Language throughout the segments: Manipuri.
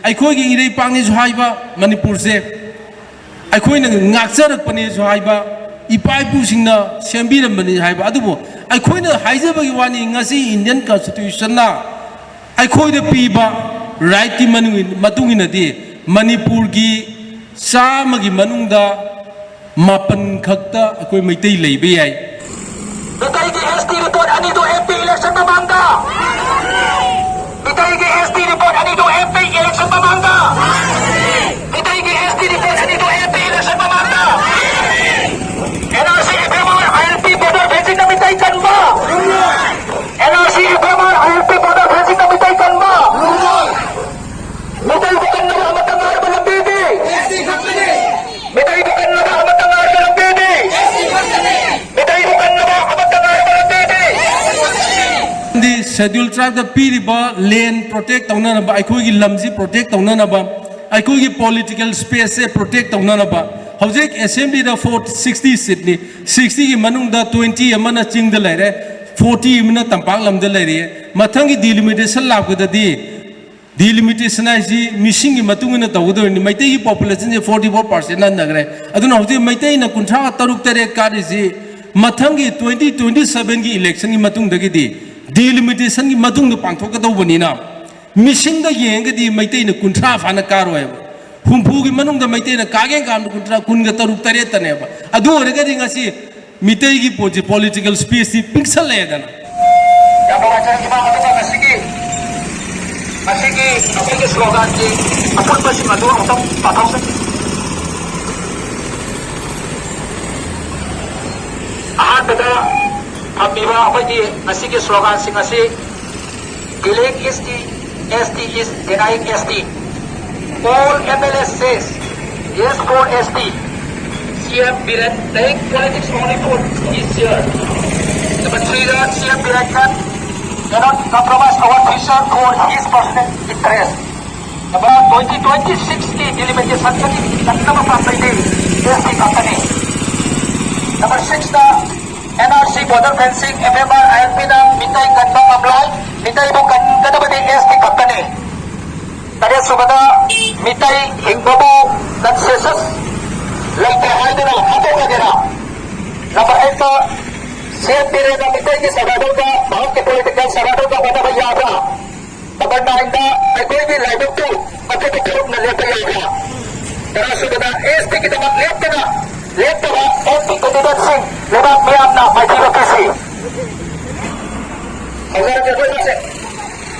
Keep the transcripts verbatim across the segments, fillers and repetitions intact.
ꯑꯩꯈꯣꯏꯒꯤ ꯏꯔꯩꯄꯥꯛꯅꯤꯁꯨ ꯍꯥꯏꯕ ꯃꯅꯤꯄꯨꯔꯁꯦ, ꯑꯩꯈꯣꯏꯅ ꯉꯥꯛꯆꯔꯛꯄꯅꯦꯁꯨ ꯍꯥꯏꯕ, ꯏꯄꯥ ꯏꯄꯨꯁꯤꯡꯅ ꯁꯦꯝꯕꯤꯔꯝꯕꯅꯤ ꯍꯥꯏꯕ꯫ ꯑꯗꯨꯕꯨ ꯑꯩꯈꯣꯏꯅ ꯍꯥꯏꯖꯕꯒꯤ ꯋꯥꯅꯤ, ꯉꯁꯤ ꯏꯟꯗꯤꯌꯟ ꯀꯟꯁꯇꯤꯇ꯭ꯌꯨꯁꯟꯅ ꯑꯩꯈꯣꯏꯗ ꯄꯤꯕ ꯔꯥꯏꯠꯀꯤ ꯃꯅꯨꯡ-, ꯃꯇꯨꯡ ꯏꯟꯅꯗꯤ ꯃꯅꯤꯄꯨꯔꯒꯤ ꯆꯥꯝꯃꯒꯤ ꯃꯅꯨꯡꯗ ꯃꯥꯄꯟ ꯈꯛꯇ ꯑꯩꯈꯣꯏ ꯃꯩꯇꯩ ꯂꯩꯕ ꯌꯥꯏ꯫ ꯃꯤꯇꯩꯒꯤ ꯑꯦꯁ ꯇꯤ ꯔꯤꯄꯣꯔꯠ ꯑꯅꯤꯗꯨ ꯑꯦꯝ ꯄꯤ ꯏꯂꯦꯛꯁꯟ ꯃꯃꯥꯡꯗ, ꯃꯤꯇꯩꯒꯤ ꯑꯦꯁ ꯇꯤ ꯔꯤꯄꯣꯔꯠ ꯑꯅꯤꯗꯨ ꯑꯦꯝ ꯄꯤ ꯏꯂꯦꯛꯁꯟ ꯃꯃꯥꯡꯗ, ꯃꯤꯇꯩꯒꯤ ꯑꯦꯁ ꯇꯤ ꯔꯤꯄꯣꯔꯠ ꯑꯅꯤꯗꯨ ꯑꯦꯝ ꯄꯤ ꯏꯂꯦꯛꯁꯟ ꯃꯃꯥꯡꯗ, N R C, F M R, I L P, border ꯐꯦꯟꯁꯤꯡꯅ ꯃꯤꯇꯩ ꯀꯟꯕ, N R C, F M R, I L P, border ꯐꯦꯟꯁꯤꯡꯅ ꯃꯤꯇꯩ ꯀꯟꯕ, ꯃꯤꯇꯩꯕꯨ ꯀꯟꯅꯕ ꯑꯃꯠꯇ ꯉꯥꯏꯔꯕ ꯂꯝꯕꯤꯗꯤ, ꯃꯤꯇꯩꯕꯨ ꯀꯟꯅꯕ ꯑꯃꯠꯇ ꯉꯥꯏꯔꯕ ꯂꯝꯕꯤꯗꯤ, ꯃꯤꯇꯩꯕꯨ ꯀꯟꯅꯕ ꯑꯃꯠꯇ ꯉꯥꯏꯔꯕ ꯂꯝꯕꯤꯗꯤ꯫ ꯗꯤ ꯁꯦꯗ꯭ꯌꯨꯜ ꯇ꯭ꯔꯥꯏꯕꯇ ꯄꯤꯔꯤꯕ ꯂꯦꯟ ꯄ꯭ꯔꯣꯇꯦꯛ ꯇꯧꯅꯅꯕ, ꯑꯩꯈꯣꯏꯒꯤ ꯂꯝꯁꯤ ꯄ꯭ꯔꯣꯇꯦꯛ ꯇꯧꯅꯅꯕ, ꯑꯩꯈꯣꯏꯒꯤ ꯄꯣꯂꯤꯇꯤꯀꯦꯜ ꯁ꯭ꯄꯦꯁꯁꯦ ꯄ꯭ꯔꯣꯇꯦꯛ ꯇꯧꯅꯅꯕ, ꯍꯧꯖꯤꯛ ꯑꯦꯁꯦꯝꯕ꯭ꯂꯤꯗ ꯐꯣꯔ ꯁꯤꯛꯁꯇꯤ ꯁꯤꯠꯅꯤ, ꯁꯤꯛꯁꯇꯤꯒꯤ ꯃꯅꯨꯡꯗ ꯇ꯭ꯋꯦꯟꯇꯤ ꯑꯃꯅ ꯆꯤꯡꯗ ꯂꯩꯔꯦ, ꯐꯣꯔꯇꯤ ꯑꯃꯅ ꯇꯝꯄꯥꯛ ꯂꯝꯗ ꯂꯩꯔꯦ꯫ ꯃꯊꯪꯒꯤ ꯗꯤꯂꯤꯃꯤꯇꯦꯁꯟ ꯂꯥꯛꯄꯗꯗꯤ, ꯗꯤꯂꯤꯃꯤꯇꯦꯁꯟ ꯍꯥꯏꯁꯤ ꯃꯤꯁꯤꯡꯒꯤ ꯃꯇꯨꯡ ꯏꯟꯅ ꯇꯧꯒꯗꯧꯔꯤꯅꯤ꯫ ꯃꯩꯇꯩꯒꯤ ꯄꯣꯄꯨꯂꯦꯁꯟꯁꯦ ꯐꯣꯔꯇꯤ ꯐꯣꯔ ꯄꯥꯔꯁꯦꯟ ꯍꯟꯊꯈ꯭ꯔꯦ꯫ ꯑꯗꯨꯅ ꯍꯧꯖꯤꯛ ꯃꯩꯇꯩꯅ ꯀꯨꯟꯊ꯭ꯔꯥ ꯇꯔꯨꯛ ꯇꯔꯦꯠ ꯀꯥꯔꯤꯁꯤ ꯃꯊꯪꯒꯤ ꯇ꯭ꯋꯦꯟꯇꯤ ꯇ꯭ꯋꯦꯟꯇꯤ ꯁꯚꯦꯟꯒꯤ ꯏꯂꯦꯛꯁꯟꯒꯤ ꯃꯇꯨꯡꯗꯒꯤꯗꯤ ꯗꯤꯂꯤꯃꯤꯇꯦꯁꯟꯒꯤ ꯃꯇꯨꯡꯗ ꯄꯥꯡꯊꯣꯛꯀꯗꯧꯕꯅꯤꯅ, ꯃꯤꯁꯤꯡꯗ ꯌꯦꯡꯉꯒꯗꯤ ꯃꯩꯇꯩꯅ ꯀꯨꯟꯊ꯭ꯔꯥ ꯐꯥꯅ ꯀꯥꯔꯣꯏꯕ꯫ ꯍꯨꯝꯐꯨꯒꯤ ꯃꯅꯨꯡꯗ ꯃꯩꯇꯩꯅ ꯀꯥꯒꯦ ꯀꯥꯕꯗ ꯀꯨꯟꯊ꯭ꯔꯥ, ꯀꯨꯟꯒ ꯇꯔꯨꯛ ꯇꯔꯦꯠꯇꯅꯦꯕ꯫ ꯑꯗꯨ ꯑꯣꯏꯔꯒꯗꯤ ꯉꯁꯤ ꯃꯤꯇꯩꯒꯤ ꯄꯣꯠꯁꯤ ꯄꯣꯂꯤꯇꯤꯀꯦꯜ ꯁ꯭ꯄꯦꯁꯇꯤ ꯄꯤꯛꯁꯜꯂꯛꯑꯦꯗꯅ꯫ ꯌꯥꯝ ꯅꯨꯡꯉꯥꯏꯖꯔꯦ ꯏꯃꯥ, ꯑꯗꯨꯒ ꯉꯁꯤꯒꯤ, ꯉꯁꯤꯒꯤ ꯑꯩꯈꯣꯏꯒꯤ ꯁ꯭ꯂꯣꯒꯥꯟꯒꯤ ꯑꯄꯨꯟꯕꯁꯤꯡ ꯑꯗꯨ ꯑꯃꯨꯛꯇꯪ ꯄꯥꯊꯣꯛꯆꯒꯦ꯫ ꯑꯍꯥꯟꯕꯗ ꯊꯝꯃꯤꯕ ꯑꯩꯈꯣꯏꯒꯤ ꯉꯁꯤꯒꯤ ꯁ꯭ꯂꯣꯒꯥꯟꯁꯤꯡ ꯑꯁꯤ: Killing S T, S T is denying S T. All M L A says yes for S T. C M Biren, take politics only for this year. Number three, C M Biren can, cannot compromise our vision for his personal interest. Number twenty twenty-six ꯀꯤ ꯗꯤꯂꯤꯃꯤꯇꯦꯁꯟꯗꯒꯤ ꯀꯟꯅꯕ ꯄꯥꯝꯕꯩꯗꯤ ꯑꯦꯁ ꯇꯤ ꯈꯛꯇꯅꯤ꯫ Number six ꯇ N R C, border fencing, F M R, I L ꯄꯤꯅ ꯃꯤꯇꯩ ꯀꯟꯕ ꯉꯝꯂꯣꯏ꯫ ꯃꯤꯇꯩꯕꯨ ꯀꯟꯒꯗꯕꯗꯤ ꯑꯦꯁ ꯇꯤ ꯈꯛꯇꯅꯤ꯫ ꯁꯨꯕꯗ ꯃꯤꯇꯩ ꯍꯤꯡꯕꯕꯨ ꯀꯟꯁꯦꯟꯁꯁ ꯂꯩꯇꯦ ꯍꯥꯏꯗꯨꯅ ꯍꯥꯠꯇꯣꯛꯂꯒꯦꯔꯥ? ꯅꯝꯕꯔ ꯑꯩꯠꯇ ꯁꯤ ꯑꯦꯝ ꯕꯤꯔꯦꯟꯅ ꯃꯤꯇꯩꯒꯤ ꯁꯔꯚꯥꯏꯚꯦꯜꯗ ꯃꯍꯥꯛꯀꯤ ꯄꯣꯂꯤꯇꯤꯀꯦꯜ ꯁꯔꯚꯥꯏꯚꯦꯜꯗ ꯍꯣꯠꯅꯕ ꯌꯥꯕ꯭ꯔꯥ? ꯅꯝꯕꯔ ꯅꯥꯏꯟꯗ ꯑꯩꯈꯣꯏꯒꯤ ꯂꯥꯏꯕꯛꯇꯨ ꯑꯇꯣꯞꯄ ꯀꯥꯡꯂꯨꯞꯅ ꯂꯦꯞꯄ ꯌꯥꯕ꯭ꯔꯥ? ꯇꯔꯥꯁꯨꯕꯗ ꯑꯦꯁ ꯇꯤꯒꯤꯗꯃꯛ ꯂꯦꯞꯇꯅ ꯂꯦꯞꯇꯕ ꯑꯦꯁ ꯇꯤ ꯀꯦꯟꯗꯤꯗꯦꯠꯁꯤꯡ ꯂꯩꯕꯥꯛ ꯃꯤꯌꯥꯝꯅ ꯃꯥꯏꯊꯤꯕ ꯄꯤꯁꯤ꯫ ꯍꯧꯖꯔꯒꯦ ꯑꯩꯈꯣꯏ ꯃꯁꯦ꯫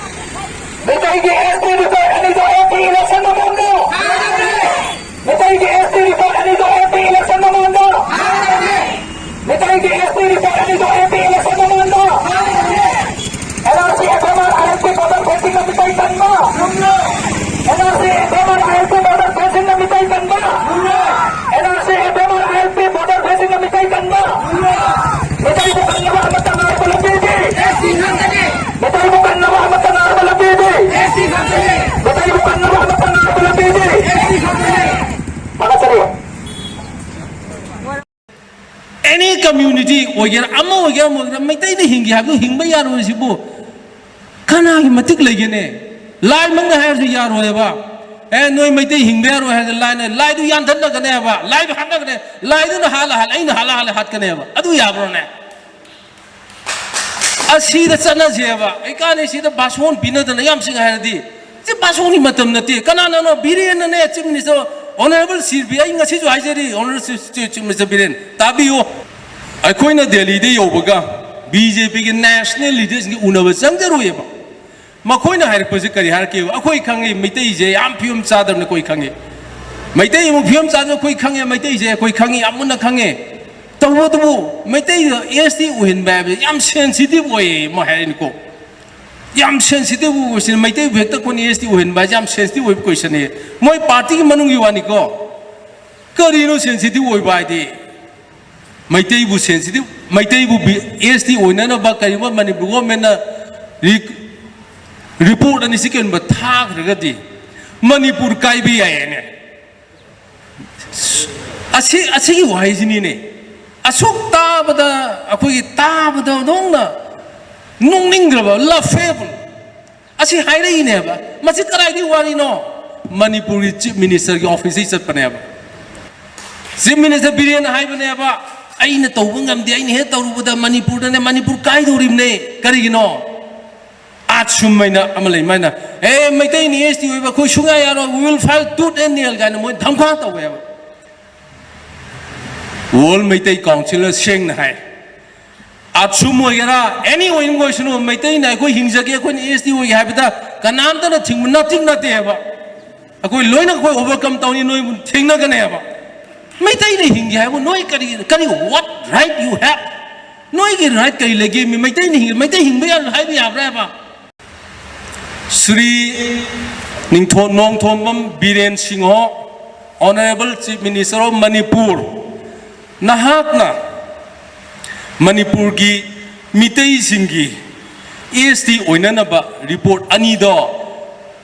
ꯃꯤꯇꯩꯒꯤ ꯑꯦꯁ ꯇꯤ ꯔꯤꯄꯣꯔꯠ ꯑꯅꯤꯗꯣ ꯑꯦꯝ ꯄꯤ ꯏꯂꯦꯛꯁꯟ ꯃꯃꯥꯡꯗ! ꯃꯤꯇꯩꯒꯤ ꯑꯦꯁ ꯇꯤ ꯔꯤꯄꯣꯔꯠ ꯑꯅꯤꯗꯣ ꯑꯦꯝ ꯄꯤ ꯏꯂꯦꯛꯁꯟ ꯃꯃꯥꯡꯗ! ꯃꯤꯇꯩꯒꯤ ꯑꯦꯁ ꯇꯤ ꯔꯤꯄꯣꯔꯠ ꯑꯅꯤꯗꯣ ꯑꯦꯝ ꯄꯤ ꯏꯂꯦꯛꯁꯟ ꯃꯃꯥꯡꯗ! N R C F M R I L P border ꯐꯦꯟꯁꯤꯡꯅ ꯃꯤꯇꯩ ꯀꯟꯕ! N R C F M R I L P border ꯐꯦꯟꯁꯤꯡꯅ ꯃꯤꯇꯩ ꯀꯟꯕ! N R C F M R I L P border ꯐꯦꯟꯁꯤꯡꯅ ꯃꯤꯇꯩ ꯀꯟꯕ! ꯃꯤꯇꯩꯕꯨ ꯀꯟꯅꯕ ꯑꯃꯠꯇ ꯉꯥꯏꯔꯕ ꯂꯝꯕꯤꯗꯤ! ꯃꯤꯇꯩꯕꯨ ꯀꯟꯅꯕ ꯑꯃꯠꯇ ꯉꯥꯏꯔꯕ ꯂꯝꯕꯤꯗꯤ! ꯃꯤꯇꯩꯕꯨ ꯀꯟꯅꯕ ꯑꯃꯠꯇ ꯉꯥꯏꯔꯕ ꯂꯝꯕꯤꯗꯤ! ꯊꯥꯒꯠꯆꯔꯤ꯫ ꯑꯦꯅꯤ ꯀꯝꯃ꯭ꯌꯨꯅꯤꯇꯤ ꯑꯣꯏꯒꯦꯔꯥ, ꯑꯃ ꯑꯣꯏꯒꯦꯔꯥ, ꯑꯃ ꯑꯣꯏꯒꯦꯔꯥ, ꯃꯩꯇꯩꯅ ꯍꯤꯡꯒꯦ ꯍꯥꯏꯕꯗꯨ ꯍꯤꯡꯕ ꯌꯥꯔꯣꯏ꯫ ꯁꯤꯕꯨ ꯀꯅꯥꯒꯤ ꯃꯇꯤꯛ ꯂꯩꯒꯦꯅꯦ? ꯂꯥꯏꯃꯛꯅ ꯍꯥꯏꯔꯁꯨ ꯌꯥꯔꯣꯏꯕ꯫ ꯑꯦ, ꯅꯣꯏ ꯃꯩꯇꯩ ꯍꯤꯡꯕ ꯌꯥꯔꯣꯏ ꯍꯥꯏꯔꯗꯤ ꯂꯥꯏꯅ, ꯂꯥꯏꯗꯨ ꯌꯥꯟꯊꯠꯅꯒꯅꯦꯕ, ꯂꯥꯏꯗꯨ ꯍꯥꯠꯅꯒꯅꯦ, ꯂꯥꯏꯗꯨꯅ ꯍꯥꯠꯂ ꯍꯥꯠꯂ, ꯑꯩꯅ ꯍꯥꯠꯂ ꯍꯥꯠꯂ ꯍꯥꯠꯀꯅꯦꯕ꯫ ꯑꯗꯨ ꯌꯥꯕ꯭ꯔꯣꯅꯦ? ꯑꯁꯤꯗ ꯆꯠꯅꯁꯦꯕ꯫ ꯑꯩ ꯀꯥꯟꯅꯩ ꯁꯤꯗ ꯚꯥꯁꯣꯟ ꯄꯤꯅꯗꯅ ꯌꯥꯝ ꯁꯤꯡ ꯍꯥꯏꯔꯗꯤ, ꯁꯤ ꯚꯥꯁꯣꯟꯒꯤ ꯃꯇꯝ ꯅꯠꯇꯦ꯫ ꯀꯅꯥꯅꯅꯣ? ꯕꯤꯔꯦꯟꯅꯅꯦ, chief minister, honourable C B, ꯑꯩ ꯉꯁꯤꯁꯨ ꯍꯥꯏꯖꯔꯤ, ꯑꯣꯅꯔꯦꯕꯜ ꯆꯤꯐ ꯃꯤꯅꯤꯁꯇꯔ ꯕꯤꯔꯦꯟ, ꯇꯥꯕꯤꯌꯨ꯫ ꯑꯩꯈꯣꯏꯅ ꯗꯦꯜꯂꯤꯗ ꯌꯧꯕꯒ ꯕꯤ ꯖꯦ ꯄꯤꯒꯤ ꯅꯦꯁꯅꯦꯜ ꯂꯤꯗꯔꯁꯤꯡꯒ ꯎꯅꯕ ꯆꯪꯖꯔꯨꯏꯌꯦꯕ꯫ ꯃꯈꯣꯏꯅ ꯍꯥꯏꯔꯛꯄꯁꯦ ꯀꯔꯤ ꯍꯥꯏꯔꯛꯀꯦꯕ? ꯑꯩꯈꯣꯏ ꯈꯪꯉꯤ, ꯃꯩꯇꯩꯁꯦ ꯌꯥꯝ ꯐꯤꯕꯝ ꯆꯥꯗꯕꯅꯤ, ꯑꯩꯈꯣꯏ ꯈꯪꯉꯤ꯫ ꯃꯩꯇꯩ ꯑꯃꯨꯛ ꯐꯤꯕꯝ ꯆꯥꯗꯕ ꯑꯩꯈꯣꯏ ꯈꯪꯉꯤ, ꯃꯩꯇꯩꯁꯦ ꯑꯩꯈꯣꯏ ꯈꯪꯉꯤ, ꯌꯥꯝ ꯃꯨꯟꯅ ꯈꯪꯉꯤ꯫ ꯇꯧꯕꯇꯕꯨ ꯃꯩꯇꯩꯗ ꯑꯦꯁ ꯇꯤ ꯑꯣꯏꯍꯟꯕ ꯍꯥꯏꯕꯁꯦ ꯌꯥꯝ ꯁꯦꯟꯁꯤꯇꯤꯚ ꯑꯣꯏꯌꯦ, ꯃꯣꯏ ꯍꯥꯏꯔꯛꯏꯅꯤꯀꯣ꯫ ꯌꯥꯝ ꯁꯦꯟꯁꯤꯇꯤꯚ ꯑꯣꯏꯕꯁꯤꯅ ꯃꯩꯇꯩꯕꯨ ꯍꯦꯛꯇ ꯑꯩꯈꯣꯏꯅ ꯑꯦꯁ ꯇꯤ ꯑꯣꯏꯍꯟꯕ ꯍꯥꯏꯁꯦ ꯌꯥꯝ ꯁꯦꯟꯁꯤꯇꯤꯚ ꯑꯣꯏꯕ ꯀꯣꯏꯁꯟꯅꯤ꯫ ꯃꯣꯏ ꯄꯥꯔꯇꯤꯒꯤ ꯃꯅꯨꯡꯒꯤ ꯋꯥꯅꯤꯀꯣ꯫ ꯀꯔꯤꯅꯣ ꯁꯦꯟꯁꯤꯇꯤꯚ ꯑꯣꯏꯕ ꯍꯥꯏꯗꯤ? ꯃꯩꯇꯩꯕꯨ ꯁꯦꯟꯁꯤꯇꯤꯚ, ꯃꯩꯇꯩꯕꯨ ꯕꯤ-, ꯑꯦꯁ ꯇꯤ ꯑꯣꯏꯅꯅꯕ ꯀꯔꯤꯒꯨꯝꯕ ꯃꯅꯤꯄꯨꯔ ꯒꯣꯔꯃꯦꯟꯅ ꯔꯤ-, ꯔꯤꯄꯣꯔꯠ ꯑꯅꯤꯁꯤ ꯀꯔꯤꯒꯨꯝꯕ ꯊꯥꯈ꯭ꯔꯒꯗꯤ ꯃꯅꯤꯄꯨꯔ ꯀꯥꯏꯕ ꯌꯥꯏꯌꯦꯅꯦ꯫ ꯑꯁꯤ, ꯑꯁꯤꯒꯤ ꯋꯥꯍꯩꯁꯤꯅꯤꯅꯦ꯫ ꯑꯁꯨꯛ ꯇꯥꯕꯗ, ꯑꯩꯈꯣꯏꯒꯤ ꯇꯥꯕꯗ ꯑꯣꯟꯊꯣꯛꯅ ꯅꯣꯛꯅꯤꯡꯗ꯭ꯔꯕ, ꯂꯐꯦꯕꯜ꯫ ꯑꯁꯤ ꯍꯥꯏꯔꯛꯏꯅꯦꯕ꯫ ꯃꯁꯤ ꯀꯗꯥꯏꯗꯒꯤ ꯋꯥꯔꯤꯅꯣ? ꯃꯅꯤꯄꯨꯔꯒꯤ ꯆꯤꯐ ꯃꯤꯅꯤꯁꯇꯔꯒꯤ ꯑꯣꯐꯤꯁꯇꯒꯤ ꯆꯠꯄꯅꯦꯕ꯫ ꯆꯤꯐ ꯃꯤꯅꯤꯁꯇꯔ ꯕꯤꯔꯦꯟꯅ ꯍꯥꯏꯕꯅꯦꯕ, "ꯑꯩꯅ ꯇꯧꯕ ꯉꯝꯗꯦ, ꯑꯩꯅ ꯍꯦꯛ ꯇꯧꯔꯨꯕꯗ ꯃꯅꯤꯄꯨꯔꯗꯅꯦ, ꯃꯅꯤꯄꯨꯔ ꯀꯥꯏꯗꯧꯔꯤꯕꯅꯦ꯫ ꯀꯔꯤꯒꯤꯅꯣ?" ꯑꯥꯠ ꯁꯨꯝ ꯍꯥꯏꯅ ꯑꯃ ꯂꯩ, ꯃꯥꯏꯅ, "ꯑꯦ, ꯃꯩꯇꯩꯅ ꯑꯦꯁ ꯇꯤ ꯑꯣꯏꯕ ꯑꯩꯈꯣꯏ ꯁꯨꯡꯌꯥ ꯌꯥꯔꯣꯏ, we will fight tooth and nail" ꯀꯥꯏꯅ ꯃꯣꯏ ꯙꯝꯈꯥ ꯇꯧꯋꯦꯕ꯫ ꯋꯥꯔꯜ ꯃꯩꯇꯩ ꯀꯥꯎꯟꯁꯤꯜꯅ ꯁꯦꯡꯅ ꯍꯥꯏ, ꯑꯥꯠꯁꯨꯝ ꯑꯣꯏꯒꯦꯔꯥ, ꯑꯦꯅꯤ ꯑꯣꯏꯅ ꯑꯣꯏꯁꯅꯨ, ꯃꯩꯇꯩꯅ ꯑꯩꯈꯣꯏ ꯍꯤꯡꯖꯒꯦ, ꯑꯩꯈꯣꯏꯅ ꯑꯦꯁ ꯇꯤ ꯑꯣꯏꯒꯦ ꯍꯥꯏꯕꯗ ꯀꯅꯥꯝꯇꯅ ꯊꯤꯡꯕ ꯅꯠꯇꯤꯡ ꯅꯠꯇꯦꯕ꯫ ꯑꯩꯈꯣꯏ ꯂꯣꯏꯅ ꯑꯩꯈꯣꯏ ꯑꯣꯚꯔꯀꯝ ꯇꯧꯅꯤ, ꯅꯣꯏꯕꯨ ꯊꯦꯡꯅꯒꯅꯦꯕ꯫ ꯃꯩꯇꯩꯅ ꯍꯤꯡꯒꯦ ꯍꯥꯏꯕꯨ ꯅꯣꯏ ꯀꯔꯤ, ꯀꯔꯤ, what right you have? ꯅꯣꯏꯒꯤ ꯔꯥꯏꯠ ꯀꯔꯤ ꯂꯩꯒꯦ? ꯃꯤ ꯃꯩꯇꯩꯅ ꯍꯤꯡ-, ꯃꯩꯇꯩ ꯍꯤꯡꯕ ꯌꯥꯔꯣꯏ ꯍꯥꯏꯕ ꯌꯥꯕ꯭ꯔꯥ ꯍꯥꯏꯕ? Shri ꯅꯤꯡꯊꯣ-, Nongthombam Biren Singh, Honourable Chief Minister of Manipur, ꯅꯍꯥꯛꯅ ꯃꯅꯤꯄꯨꯔꯒꯤ ꯃꯤꯇꯩꯁꯤꯡꯒꯤ ꯑꯦꯁ ꯇꯤ ꯑꯣꯏꯅꯅꯕ ꯔꯤꯄꯣꯔꯠ ꯑꯅꯤꯗꯣ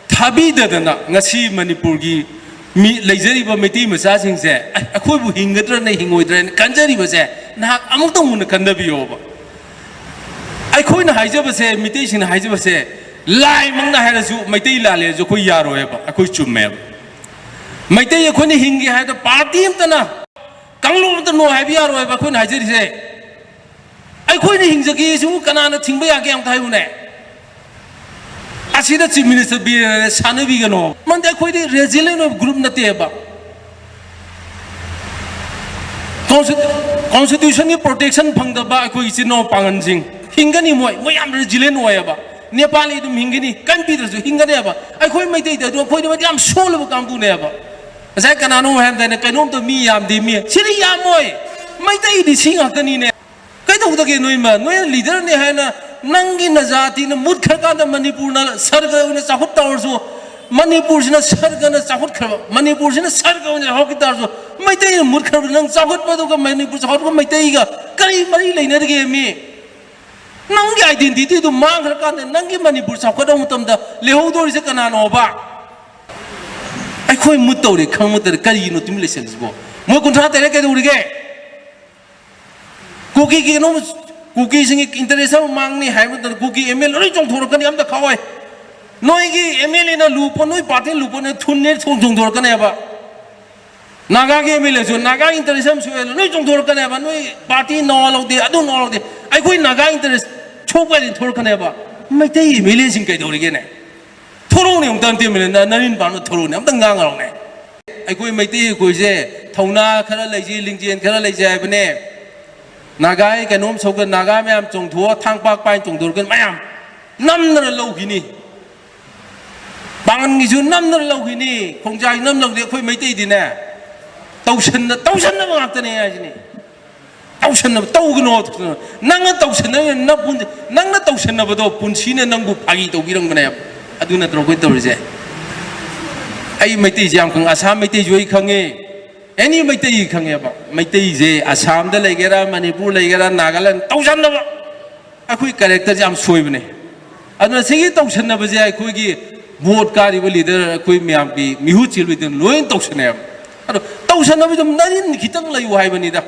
ꯊꯥꯕꯤꯗꯗꯅ ꯉꯁꯤ ꯃꯅꯤꯄꯨꯔꯒꯤ ꯃꯤ ꯂꯩꯖꯔꯤꯕ ꯃꯩꯇꯩ ꯃꯆꯥꯁꯤꯡꯁꯦ, "ꯑꯩ-, ꯑꯩꯈꯣꯏꯕꯨ ꯍꯤꯡꯒꯗ꯭ꯔꯅ ꯍꯤꯡꯉꯣꯏꯗ꯭ꯔꯅ" ꯈꯟꯖꯔꯤꯕꯁꯦ ꯅꯍꯥꯛ ꯑꯃꯨꯛꯇꯪ ꯃꯨꯟꯅ ꯈꯟꯊꯕꯤꯌꯣꯕ꯫ ꯑꯩꯈꯣꯏꯅ ꯍꯥꯏꯖꯕꯁꯦ, ꯃꯤꯇꯩꯁꯤꯡꯅ ꯍꯥꯏꯖꯕꯁꯦ, ꯂꯥꯏꯃꯛꯅ ꯍꯥꯏꯔꯁꯨ, ꯃꯩꯇꯩ ꯂꯥꯜꯂꯦ ꯍꯥꯏꯔꯁꯨ ꯑꯩꯈꯣꯏ ꯌꯥꯔꯣꯏꯕ, ꯑꯩꯈꯣꯏ ꯆꯨꯝꯃꯦꯕ꯫ ꯃꯩꯇꯩ ꯑꯩꯈꯣꯏꯅ ꯍꯤꯡꯒꯦ ꯍꯥꯏꯕꯗ ꯄꯥꯔꯇꯤ ꯑꯃꯇꯅ, ꯀꯥꯡꯂꯨꯞ ꯑꯃꯇ ꯅꯣ ꯍꯥꯏꯕ ꯌꯥꯔꯣꯏꯕ ꯑꯩꯈꯣꯏꯅ ꯍꯥꯏꯖꯔꯤꯁꯦ꯫ ꯑꯩꯈꯣꯏꯅ ꯍꯤꯡꯖꯒꯦꯁꯤꯕꯨ ꯀꯅꯥꯅ ꯊꯤꯡꯕ ꯌꯥꯒꯦ ꯑꯝꯇ ꯍꯥꯏꯌꯨꯅꯦ? ꯑꯁꯤꯗ ꯆꯤꯐ ꯃꯤꯅꯤꯁꯇꯔ ꯕꯤꯔꯦꯟꯅ ꯁꯥꯟꯅꯕꯤꯒꯅꯣ꯫ ꯃꯔꯝꯗꯤ ꯑꯩꯈꯣꯏꯗꯤ ꯔꯦꯖꯤꯂꯦꯟ ꯑꯣꯏꯕ ꯒ꯭ꯔꯨꯞ ꯅꯠꯇꯦꯕ꯫ ꯀꯣꯟꯁꯇꯤ-, ꯀꯣꯟꯁꯇꯤꯇ꯭ꯌꯨꯁꯟꯒꯤ ꯄ꯭ꯔꯣꯇꯦꯛꯁꯟ ꯐꯪꯗꯕ ꯑꯩꯈꯣꯏ ꯏꯆꯤꯟ ꯏꯅꯥꯎ ꯄꯥꯡꯒꯜꯁꯤꯡ ꯍꯤꯡꯒꯅꯤ, ꯃꯣꯏ, ꯃꯣꯏ ꯌꯥꯝ ꯔꯦꯖꯤꯂꯦꯟ ꯑꯣꯏꯌꯦꯕ꯫ ꯅꯦꯄꯥꯂꯤ ꯑꯗꯨꯝ ꯍꯤꯡꯒꯅꯤ, ꯀꯔꯤꯝ ꯄꯤꯗ꯭ꯔꯁꯨ ꯍꯤꯡꯒꯅꯦꯕ꯫ ꯑꯩꯈꯣꯏ ꯃꯩꯇꯩꯗꯤ ꯑꯗꯨ, ꯑꯩꯈꯣꯏꯗꯤ ꯌꯥꯝ ꯁꯣꯜꯂꯕ ꯀꯥꯡꯕꯨꯅꯦꯕ꯫ ꯉꯁꯥꯏ ꯀꯅꯥꯅꯣ ꯍꯥꯏꯔꯝꯗꯥꯏꯅꯦ, "ꯀꯩꯅꯣꯝꯇ ꯃꯤ ꯌꯥꯝꯗꯦ, ꯃꯤ"꯫ ꯁꯤꯗꯤ ꯌꯥꯝꯃꯣꯏ꯫ ꯃꯩꯇꯩꯗꯤ ꯁꯤ ꯉꯥꯛꯇꯅꯤꯅꯦ꯫ ꯀꯩꯗꯧꯗꯒꯦ ꯅꯣꯏꯃ? ꯅꯣꯏꯅ ꯂꯤꯗꯔꯅꯤ ꯍꯥꯏꯅ ꯅꯪꯒꯤ ꯅꯖꯥꯇꯤꯅ ꯃꯨꯠꯈ꯭ꯔꯀꯥꯟꯗ ꯃꯅꯤꯄꯨꯔꯅ ꯁꯔꯒ ꯑꯣꯏꯅ ꯆꯥꯎꯈꯠ ꯇꯧꯔꯁꯨ, ꯃꯅꯤꯄꯨꯔꯁꯤꯅ ꯁꯔꯒꯅ ꯆꯥꯎꯈꯠꯈ꯭ꯔꯕ, ꯃꯅꯤꯄꯨꯔꯁꯤꯅ ꯁꯔꯒ ꯑꯣꯏꯅ ꯆꯥꯎꯈꯠꯈꯤ ꯇꯥꯔꯁꯨ, ꯃꯩꯇꯩꯅ ꯃꯨꯠꯈ꯭ꯔꯕ, ꯅꯪ ꯆꯥꯎꯈꯠꯄꯗꯨꯒ ꯃꯅꯤꯄꯨꯔ ꯆꯥꯎꯈꯠꯄ ꯃꯩꯇꯩꯒ ꯀꯔꯤ ꯃꯔꯤ ꯂꯩꯅꯔꯤꯒꯦ ꯃꯤ? ꯅꯪꯒꯤ ꯑꯥꯏꯗꯦꯟꯇꯤꯇꯤꯗꯨ ꯃꯥꯡꯈ꯭ꯔꯀꯥꯟꯗ ꯅꯪꯒꯤ ꯃꯅꯤꯄꯨꯔ ꯆꯥꯎꯈꯠꯂꯕ ꯃꯇꯝꯗ ꯂꯩꯍꯧꯗꯣꯔꯤꯁꯦ ꯀꯅꯥꯅꯣꯕ? ꯑꯩꯈꯣꯏ ꯃꯨꯠ ꯇꯧꯔꯦ ꯈꯪꯕ ꯅꯠꯇ꯭ꯔ ꯀꯔꯤꯒꯤꯅꯣ ꯇꯨꯃꯤꯟ ꯂꯩꯁꯜꯂꯤꯁꯤꯕꯣ? ꯃꯣꯏ ꯀꯨꯟꯊ꯭ꯔꯥ ꯇꯔꯦꯠ ꯀꯩꯗꯧꯔꯤꯒꯦ? ꯀꯨꯀꯤꯒꯤ ꯀꯩꯅꯣ, ꯀꯨꯀꯤꯁꯤꯡꯒꯤ ꯏꯟꯇꯔꯦꯁ ꯑꯃ ꯃꯥꯡꯅꯤ ꯍꯥꯏꯕ ꯃꯇꯝꯗ ꯀꯨꯀꯤ ꯑꯦꯝ ꯑꯦꯜ ꯂꯣꯏ ꯆꯣꯡꯊꯣꯔꯛꯀꯅꯤ, ꯑꯝꯇ ꯈꯥꯛꯑꯣꯏ꯫ ꯅꯣꯏꯒꯤ ꯑꯦꯝ ꯑꯦꯜ ꯑꯦꯅ ꯂꯨꯄꯣ, ꯅꯣꯏ ꯄꯥꯔꯇꯤꯅ ꯂꯨꯄꯣ, ꯅꯣꯏ ꯊꯨꯟꯅꯦ ꯊꯣꯡ ꯆꯣꯡꯊꯣꯔꯛꯀꯅꯦꯕ꯫ ꯅꯥꯒꯥꯒꯤ ꯑꯦꯝ ꯑꯦꯜ ꯑꯦꯁꯨ ꯅꯥꯒꯥ ꯏꯟꯇꯔꯦꯁ ꯑꯃ ꯁꯣꯛꯑꯦ, ꯅꯣꯏ ꯆꯣꯡꯊꯣꯔꯛꯀꯅꯦꯕ꯫ ꯅꯣꯏ ꯄꯥꯔꯇꯤ ꯅꯋꯥ ꯂꯧꯗꯦ, ꯑꯗꯨ ꯅꯋꯥ ꯂꯧꯗꯦ꯫ ꯑꯩꯈꯣꯏ ꯅꯥꯒꯥ ꯏꯟꯇꯔꯦꯁ ꯁꯣꯛꯄ ꯍꯥꯏꯗꯤ ꯊꯣꯔꯛꯀꯅꯦꯕ꯫ ꯃꯩꯇꯩ ꯑꯦꯝ ꯑꯦꯜ ꯑꯦꯁꯤꯡ ꯀꯩꯗꯧꯔꯤꯒꯦꯅꯦ? ꯊꯣꯔꯛꯎꯅꯦ ꯑꯃꯨꯛꯇ, ꯑꯟꯇꯤ ꯑꯦꯝ ꯑꯦꯜ ꯑꯦ, ꯅ-, ꯅꯔꯤꯟ ꯄꯥꯟꯕ ꯊꯣꯔꯛꯎꯅꯦ, ꯑꯝꯇ ꯉꯥꯡꯉꯔꯧꯅꯦ꯫ ꯑꯩꯈꯣꯏ ꯃꯩꯇꯩ ꯑꯩꯈꯣꯏꯁꯦ ꯊꯧꯅꯥ ꯈꯔ ꯂꯩꯖꯩ, ꯂꯤꯡꯖꯦꯜ ꯈꯔ ꯂꯩꯖꯩ ꯍꯥꯏꯕꯅꯦ꯫ ꯅꯥꯒꯥꯒꯤ ꯀꯩꯅꯣꯝ ꯁꯧꯒ ꯅꯥꯒꯥ ꯃꯌꯥꯝ ꯆꯣꯡꯊꯣꯛꯑ ꯊꯥꯡ ꯄꯥꯛ ꯄꯥꯏꯅ ꯆꯣꯡꯊꯣꯔꯛꯀꯅꯤ ꯃꯌꯥꯝ꯫ ꯅꯝꯗꯅ ꯂꯧꯈꯤꯅꯤ꯫ ꯄꯥꯡꯒꯟꯒꯤꯁꯨ ꯅꯝꯗꯅ ꯂꯧꯈꯤꯅꯤ, ꯈꯣꯡꯖꯥꯏꯁꯨ ꯅꯝꯗꯅ ꯂꯧꯈꯤꯅꯤ꯫ ꯑꯩꯈꯣꯏ ꯃꯩꯇꯩꯗꯤꯅꯦ ꯇꯧꯁꯟꯅ-, ꯇꯧꯁꯟꯅꯕ ꯉꯥꯛꯇꯅꯦ ꯍꯥꯏꯁꯤꯅꯤ꯫ ꯇꯧꯁꯟꯅꯕ ꯇꯧꯒꯅꯣ꯫ ꯅꯪꯅ ꯇꯧꯁꯟꯅꯕ ꯅꯄꯨꯟ-, ꯅꯪꯅ ꯇꯧꯁꯟꯅꯕꯗꯣ ꯄꯨꯟꯁꯤꯅ ꯅꯪꯕꯨ ꯐꯥꯒꯤ ꯇꯧꯕꯤꯔꯝꯒꯅꯦꯕ꯫ ꯑꯗꯨ ꯅꯠꯇ꯭ꯔꯣ ꯑꯩꯈꯣꯏ ꯇꯧꯔꯤꯁꯦ? ꯑꯩ ꯃꯩꯇꯩꯁꯦ ꯌꯥꯝ ꯈꯪꯉꯦ, ꯑꯁꯥꯝ ꯃꯩꯇꯩꯁꯨ ꯑꯩ ꯈꯪꯉꯦ, ꯑꯦꯅꯤ ꯃꯩꯇꯩ ꯈꯪꯉꯦꯕ꯫ ꯃꯩꯇꯩꯁꯦ ꯑꯁꯥꯝꯗ ꯂꯩꯒꯦꯔꯥ, ꯃꯅꯤꯄꯨꯔ ꯂꯩꯒꯦꯔꯥ, ꯅꯥꯒꯥꯂꯦꯟ, ꯇꯧꯁꯟꯅꯕ꯫ ꯑꯩꯈꯣꯏ ꯀꯦꯔꯦꯛꯇꯔꯁꯦ ꯌꯥꯝ ꯁꯣꯏꯕꯅꯦ꯫ ꯑꯗꯨꯅ ꯁꯤꯒꯤ ꯇꯧꯁꯟꯅꯕꯁꯦ ꯑꯩꯈꯣꯏꯒꯤ ꯚꯣꯠ ꯀꯥꯔꯤꯕ ꯂꯤꯗꯔ ꯑꯩꯈꯣꯏ ꯃꯌꯥꯝꯒꯤ ꯃꯤꯍꯨꯠ ꯆꯦꯜꯂꯣꯏꯗꯅ ꯂꯣꯏ ꯇꯧꯁꯟꯅꯩꯕ꯫ ꯑꯗꯣ ꯇꯧꯁꯟꯅꯕꯗ ꯅꯔꯤꯟ ꯈꯤꯇꯪ ꯂꯩꯌꯨ ꯍꯥꯏꯕꯅꯤꯗ꯫